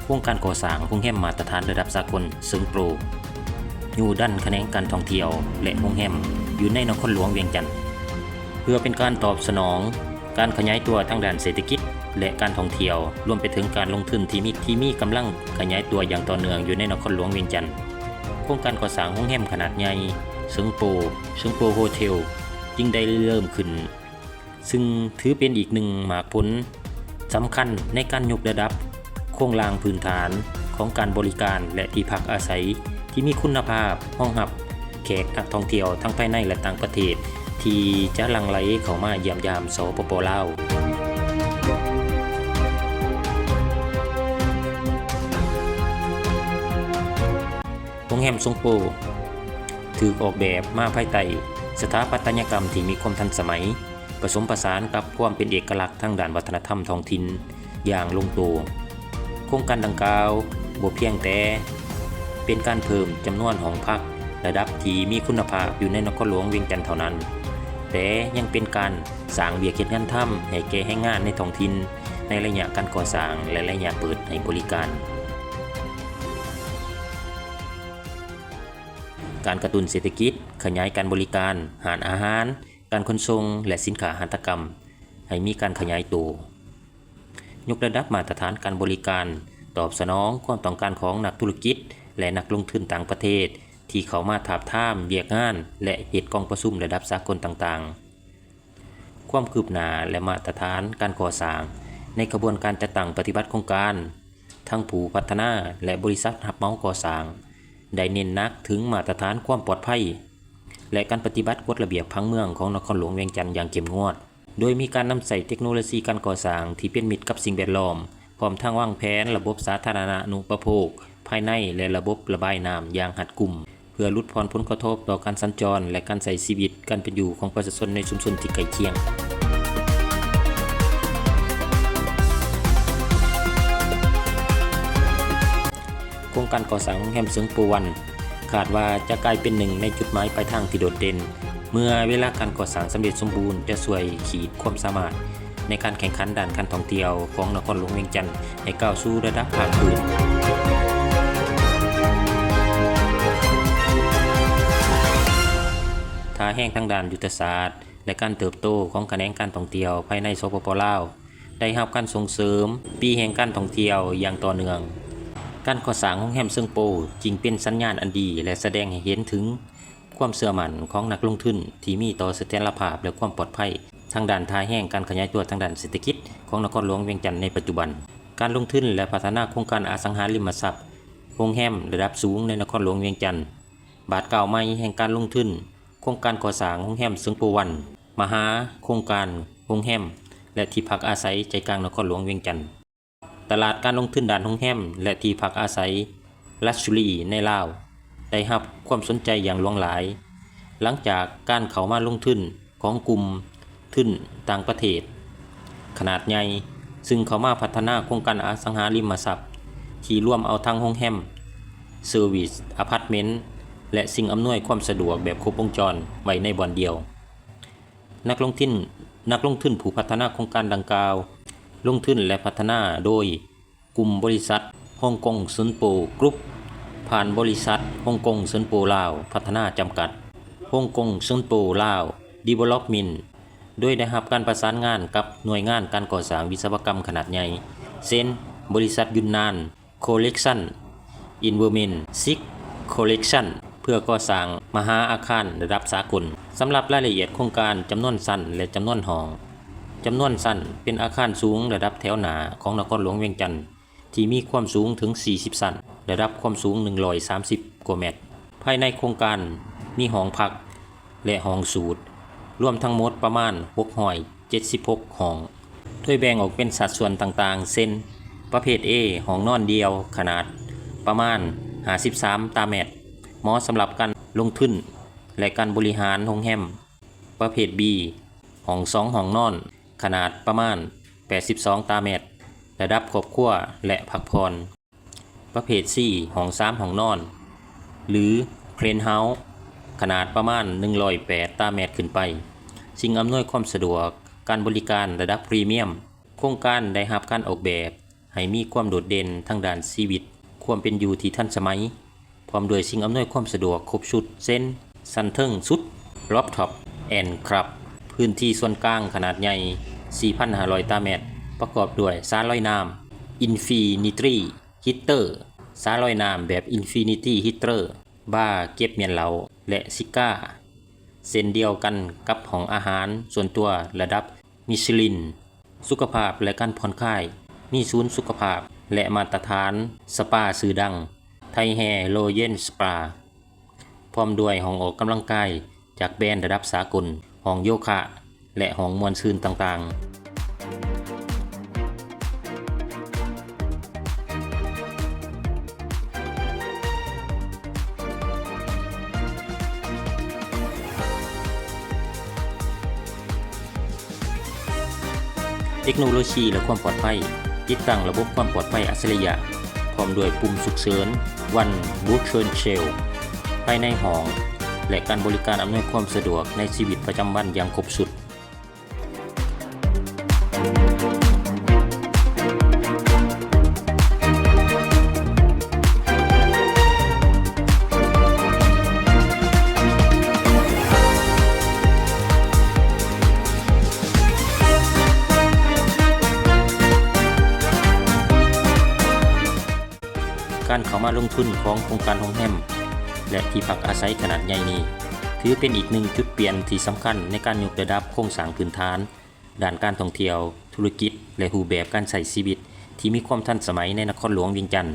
ໂຄງການກໍ່ສ້າງໂຮງແຮມມາດຕະຖານລະດັບສາກົນເຊີງໂປຣ ຍູ້ດັນຂະແໜງການທ່ອງທ່ຽວ ແລະ ໂຮງແຮມຢູ່ໃນນະຄອນຫຼວງວຽງຈັນ ເພື່ອເປັນການຕອບສະໜອງການຂະຫຍາຍຕົວທາງດ້ານເສດຖະກິດ ແລະ ການທ່ອງທ່ຽວ, ລວມໄປເຖິງການລົງທຶນທີ່ມີ, ທີ່ມີກຳລັງຂະຫຍາຍຕົວຢ່າງຕໍ່ເນື່ອງຢູ່ໃນນະຄອນຫຼວງວຽງຈັນ. ໂຄງການກໍ່ສ້າງໂຮງແຮມຂະໜາດໃຫຍ່ເຊີງໂປຣ ເຊີງໂປຣໂຮເທວ ຈຶ່ງໄດ້ເລີ່ມຂຶ້ນ ຊຶ່ງຖືເປັນອີກໜຶ່ງໝາກຜົນສຳຄັນໃນການຍົກລະດັບໂຄງລ່າງພື້ນຖານຂອງການບໍລິການ ແລະ ທີ່ພັກອາໄສທີ່ມີຄຸນນະພາບ ຮອງຮັບແຂກນັກທ່ອງທ່ຽວທັງພາຍໃນ ແລະ ຕ່າງປະເທດ ທີ່ຈະຫຼັ່ງໄຫຼເຂົ້າມາຢ້ຽມຢາມ ສປປ ລາວ. ໂຮງແຮມເຊີງໂປຣ ຖືກອອກແບບມາພາຍໃຕ້ສະຖາປັດຕະຍະກຳທີ່ມີຄວາມທັນສະໄໝ, ປະສົມປະສານກັບຄວາມເປັນເອກະລັກທາງດ້ານວັດທະນະທຳທ້ອງຖິ່ນຢ່າງລົງໂຕ. ໂຄງການດັ່ງກ່າວບໍ່ພຽງແຕ່ເປັນການເພີ່ມຈຳນວນຫ້ອງພັກລະດັບທີ່ມີຄຸນນະພາບຢູ່ໃນນະຄອນຫຼວງວຽງຈັນເທົ່ານັ້ນ, ແຕ່ຍັງເປັນການສ້າງວຽກເຮັດງານທຳໃຫ້ແກ່ແຮງງານໃນທ້ອງຖິ່ນໃນໄລຍະການກໍ່ສ້າງ ແລະ ໄລຍະເປີດໃຫ້ບໍລິການ. ການກະຕຸ້ນເສດຖະກິດ, ຂະຫຍາຍການບໍລິການ, ຮ້ານອາຫານ, ການຂົນສົ່ງ ແລະ ສິນຄ້າຫັດຖະກຳໃຫ້ມີການຂະຫຍາຍໂຕ, ຍົກລະດັບມາດຕະຖານການບໍລິການ, ຕອບສະໜອງຄວາມຕ້ອງການຂອງນັກທຸລະກິດ ແລະ ນັກລົງທຶນຕ່າງປະເທດທີ່ເຂົ້າມາທາບທາມວຽກງານ ແລະ ເຮັດກອງປະຊຸມລະດັບສາກົນຕ່າງໆ. ຄວາມຄືບໜ້າ ແລະ ມາດຕະຖານການກໍ່ສ້າງໃນຂະບວນການຈັດຕັ້ງປະຕິບັດໂຄງການ, ທັງຜູ້ພັດທະນາ ແລະ ບໍລິສັດຮັບເໝົາກໍ່ສ້າງ ໄດ້ເນັ້ນໜັກເຖິງມາດຕະຖານຄວາມປອດໄພ ແລະ ການປະຕິບັດກົດລະບຽບຜັງເມືອງຂອງນະຄອນຫຼວງວຽງຈັນຢ່າງເຂັ້ມງວດ, ໂດຍມີການນຳໃຊ້ເຕັກໂນໂລຊີການກໍ່ສ້າງທີ່ເປັນມິດກັບສິ່ງແວດລ້ອມ, ພ້ອມທັງວາງແຜນລະບົບສາທາລະນະນຸປະໂພກພາຍໃນ ແລະ ລະບົບລະບາຍນ້ຳຢ່າງຮັດກຸມ. ເພື່ອຫຼຸດຜ່ອນຜົນກະທົບຕໍ່ການສັນຈອນ ແລະ ການໃຊ້ຊີວິດການເປັນຢູ່ຂອງປະຊາຊົນໃນຊຸມຊົນທີ່ໃກ້ຄຽງ. ໂຄງການກໍ່ສ້າງໂຮງແຮມເຊີງໂປຣວັນ ຄາດວ່າຈະກາຍເປັນໜຶ່ງໃນຈຸດໝາຍປາຍທາງທີ່ໂດດເດັ່ນ ເມື່ອເວລາການກໍ່ສ້າງສຳເລັດສົມບູນ ຈະຊ່ວຍຂີດຄວາມສາມາດ ໃນການແຂ່ງຂັນດ້ານການທ່ອງທ່ຽວຂອງນະຄອນຫຼວງວຽງຈັນໃຫ້ກ້າວສູ່ລະດັບພາກພື້ນ. ທ່າແຮງທາງດ້ານຍຸດທະສາດ ແລະ ການເຕີບໂຕຂອງຂະແໜງການທ່ອງທ່ຽວພາຍໃນ ສປປ ລາວ ໄດ້ຮັບການສົ່ງເສີມປີແຫ່ງການທ່ອງທ່ຽວຢ່າງຕໍ່ເນື່ອງ. ການກໍ່ສ້າງໂຮງແຮມເຊີງໂປຣ ຈຶ່ງເປັນສັນຍານອັນດີ ແລະ ສະແດງໃຫ້ເຫັນເຖິງ ຄວາມເຊື່ອໝັ້ນຂອງນັກລົງທຶນທີ່ມີຕໍ່ສະຖຽນລະພາບ ແລະ ຄວາມປອດໄພທາງດ້ານທ່າແຮງການຂະຫຍາຍຕົວທາງດ້ານເສດຖະກິດຂອງນະຄອນຫຼວງວຽງຈັນໃນປັດຈຸບັນ. ການລົງທຶນ ແລະ ພັດທະນາໂຄງການອະສັງຫາລິມະຊັບໂຮງແຮມລະດັບສູງໃນນະຄອນຫຼວງວຽງຈັນ, ບາດກ້າວໃໝ່ແຫ່ງການລົງທຶນໂຄງການກໍ່ສ້າງໂຮງແຮມເຊີງໂປຣວັນ, ມະຫາໂຄງການໂຮງແຮມ ແລະ ທີ່ພັກອາໄສໃຈກາງນະຄອນຫຼວງວຽງຈັນ. ຕະຫຼາດການລົງທຶນດ້ານໂຮງແຮມ ແລະ ທີ່ພັກອາໄສ Luxury ໃນລາວ ໄດ້ຮັບຄວາມສົນໃຈຢ່າງຫຼວງຫຼາຍ ຫຼັງຈາກການເຂົ້າມາລົງທຶນຂອງກຸ່ມທຶນຕ່າງປະເທດຂະໜາດໃຫຍ່ ຊຶ່ງເຂົ້າມາພັດທະນາໂຄງການອະສັງຫາລິມະຊັບ ທີ່ລວມເອົາທັງໂຮງແຮມ, ເຊີວິສ, ອາພາດເມັນ ແລະ ສິ່ງອຳນວຍຄວາມສະດວກແບບຄົບວົງຈອນໄວ້ໃນບ່ອນດຽວ. ນັກລົງທຶນ, ນັກລົງທຶນຜູ້ພັດທະນາໂຄງການດັ່ງກ່າວ ລົງທຶນ ແລະ ພັດທະນາໂດຍກຸ່ມບໍລິສັດ Hong Kong Sunpo Group ຜ່ານບໍລິສັດ Hong Kong Sunpo Lao ພັດທະນາ ຈຳກັດ, Hong Kong Sunpo Lao Development ໂດຍໄດ້ຮັບການປະສານງານກັບໜ່ວຍງານການກໍ່ສ້າງວິສະວະກຳຂະໜາດໃຫຍ່ ເຊັ່ນ ບໍລິສັດຢຸນນານ Collection, Inverman Six Collection ເພື່ອກໍ່ສ້າງມະຫາອາຄານລະດັບສາກົນ. ສຳລັບລາຍລະອຽດໂຄງການ, ຈຳນວນຊັ້ນ ແລະ ຈຳນວນຫ້ອງ. ຈຳນວນຊັ້ນເປັນອາຄານສູງລະດັບແຖວໜ້າຂອງນະຄອນຫຼວງວຽງຈັນ ທີ່ມີຄວາມສູງເຖິງສີ່ສິບຊັ້ນ, ລະດັບຄວາມສູງໜຶ່ງຮ້ອຍສາມສິບກວ່າແມັດ. ພາຍໃນໂຄງການມີຫ້ອງພັກ ແລະ ຫ້ອງສູດ ລວມທັງໝົດປະມານຫົກຮ້ອຍເຈັດສິບຫົກຫ້ອງ ໂດຍແບ່ງອອກເປັນສັດສ່ວນຕ່າງໆ ເຊັ່ນ ປະເພດ A ຫ້ອງນອນດ່ຽວ ຂະໜາດປະມານຫ້າສິບສາມຕາແມັດ ເໝາະສຳລັບການລົງທຶນ ແລະ ການບໍລິຫານໂຮງແຮມ, ປະເພດ B ຫ້ອງສອງຫ້ອງນອນ ຂະໜາດປະມານແປດສິບສອງຕາແມັດ ລະດັບຄອບຄົວ ແລະ ພັກຜ່ອນ. ປະເພດ C ຫ້ອງສາມຫ້ອງນອນ ຫຼື Penthouse ຂະໜາດປະມານໜຶ່ງຮ້ອຍແປດຕາແມັດຂຶ້ນໄປ, ສິ່ງອຳນວຍຄວາມສະດວກການບໍລິການລະດັບພຣີມຽມ. ໂຄງການໄດ້ຮັບການອອກແບບ ໃຫ້ມີຄວາມໂດດເດັ່ນທາງດ້ານຊີວິດຄວາມເປັນຢູ່ທີ່ທັນສະໄໝ, ພ້ອມດ້ວຍສິ່ງອຳນວຍຄວາມສະດວກຄົບຊຸດ ເຊັ່ນ ຊັ້ນເທິງສຸດ Rooftop and Club, ພື້ນທີ່ສ່ວນກາງຂະໜາດໃຫຍ່ ສີ່ພັນຫ້າຮ້ອຍຕາແມັດ, ປະກອບດ້ວຍສະລອຍນ້ຳ Infinity Heater, ສະລອຍນ້ຳແບບ Infinity Heater, ບາເກັບມ້ຽນເຫຼົ້າ ແລະ ຊິກ້າ, ເຊັ່ນດຽວກັນກັບຫ້ອງອາຫານສ່ວນຕົວລະດັບມິຊະລິນ. ສຸຂະພາບ ແລະ ການຜ່ອນຄາຍ, ມີສູນສຸຂະພາບ ແລະ ມາດຕະຖານສະປາຊື່ດັງ Thai Hair Royal Spa, ພ້ອມດ້ວຍຫ້ອງອອກກຳລັງກາຍຈາກແບຣນລະດັບສາກົນ, ຫ້ອງໂຍຄະ ແລະ ຫ້ອງມ່ວນຊື່ນຕ່າງໆ. ເຕັກໂນໂລຊີ ແລະ ຄວາມປອດໄພ, ຕິດຕັ້ງລະບົບຄວາມປອດໄພອັດສະລິຍະ, ພ້ອມດ້ວຍປຸ່ມສຸກເສີນ One Button Shell ພາຍໃນຫ້ອງ ແລະ ການບໍລິການອຳນວຍຄວາມສະດວກໃນຊີວິດປະຈຳວັນຢ່າງຄົບຊຸດ. ການເຂົ້າມາລົງທຶນຂອງໂຄງການໂຮງແຮມ ແລະ ທີ່ພັກອາໄສຂະໜາດໃຫຍ່ນີ້ ຖືເປັນອີກໜຶ່ງຈຸດປ່ຽນທີ່ສຳຄັນໃນການຍົກລະດັບໂຄງສ້າງພື້ນຖານດ້ານການທ່ອງທ່ຽວ, ທຸລະກິດ ແລະ ຮູບແບບການໃຊ້ຊີວິດທີ່ມີຄວາມທັນສະໄໝໃນນະຄອນຫຼວງວຽງຈັນ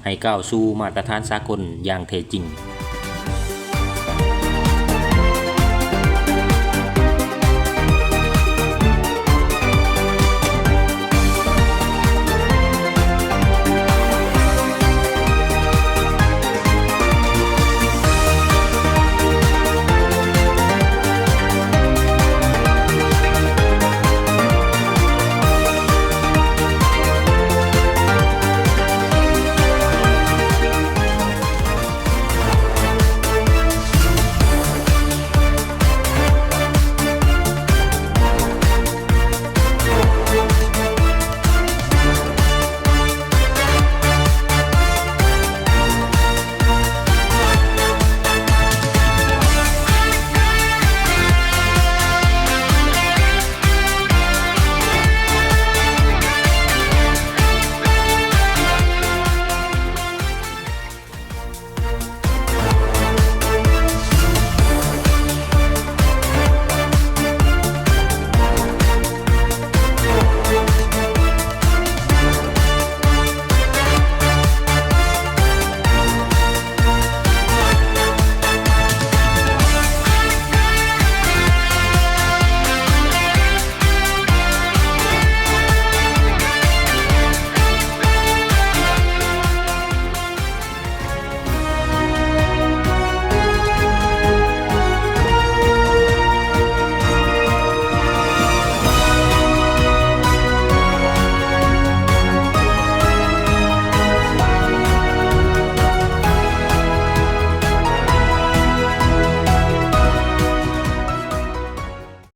ໃຫ້ກ້າວສູ່ມາດຕະຖານສາກົນຢ່າງແທ້ຈິງ.